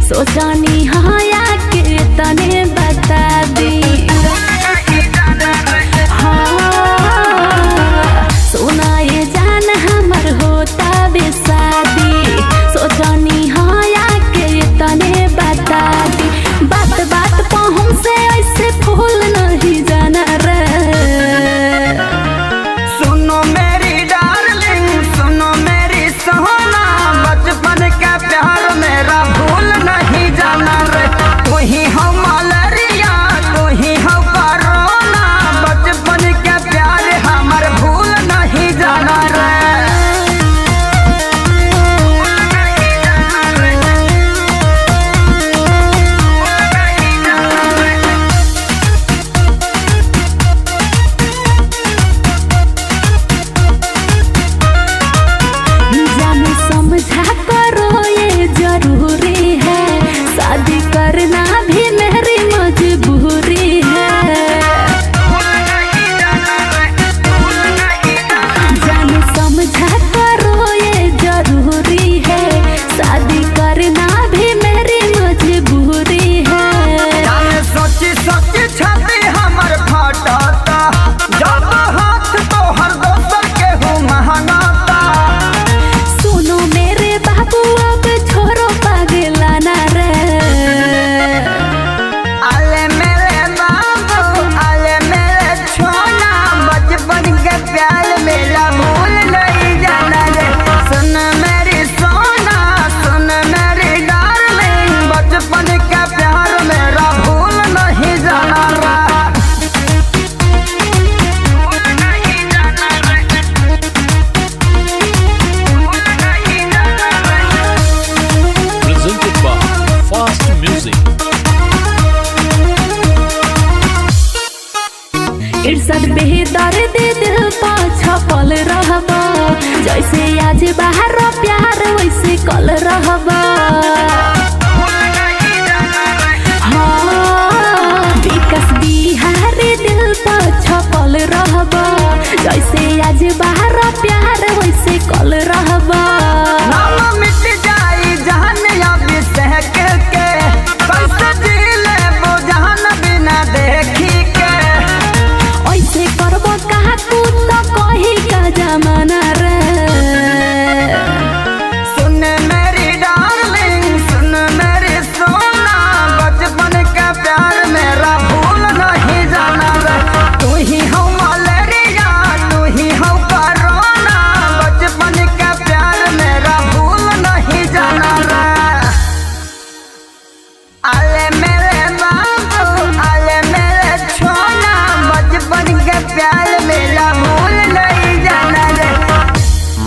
सोचनी हाँ के तने बता दी। हाँ, सुना ये जान हमर होता बेसादी, सोचनी हाँ के तने बता दी। बात बात पर हमसे ऐसे फूल नहीं जाना रे। सुनो मेरी डार्लिंग, सुनो मेरी सोना, बचपन का प्यार मेरा भूल नहीं जाना रे। तू ही हो मलरिया, तू ही हो कोरोना, बचपन का प्यार हमर भूल नहीं जाना रे। जाने समझा करो ये जरूरी है, शादी करना भी मेरी मजबूरी है। जाने समझा करो ये जरूरी है, शादी करना भी मेरी मजबूरी है। जाने सोची सोची छाती हमर फटता, जब हाथ तो हर दोसर के हूँ महानाता। सुनो मेरे बाबू अब छोरो पागला ना रे। आले मेरे बाबू, आले मेरे छोना, बचपन के प्यार मेरा भूल नहीं जाना रे। सुन मेरी सोना, सुन मेरी डार्लिंग, बचपन का प्यार मेरा भूल नहीं जाना रे। Presented by Fast Music. इरशाद बेदर्द दिल पा छपल रहबा, जैसे आज बाहर प्यार वैसे कल रहबा। हाँ, विकास बिहारी दिल पा छपल रहबा, जैसे आज बाहर प्यार वैसे कल रहबा। नाम मिट जाई जहन अभी सहक के, कैसे जी लेबो जहन बिना देखी के। ऐसे करबो काकू तो कही का जमाना रे। सुन मेरी डार्लिंग, सुन मेरी सोना, बचपन का प्यार मेरा भूल नहीं जाना रे। तू ही हो मलेरिया, तू ही हो कोरोना, बचपन का प्यार मेरा भूल नहीं जाना रे। आले मेरे बाबू, आले मेरे छोना, बचपन का प्यार मेरा भूल नहीं जाना रे।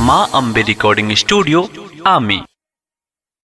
माँ अम्बे रिकॉर्डिंग स्टूडियो आमी।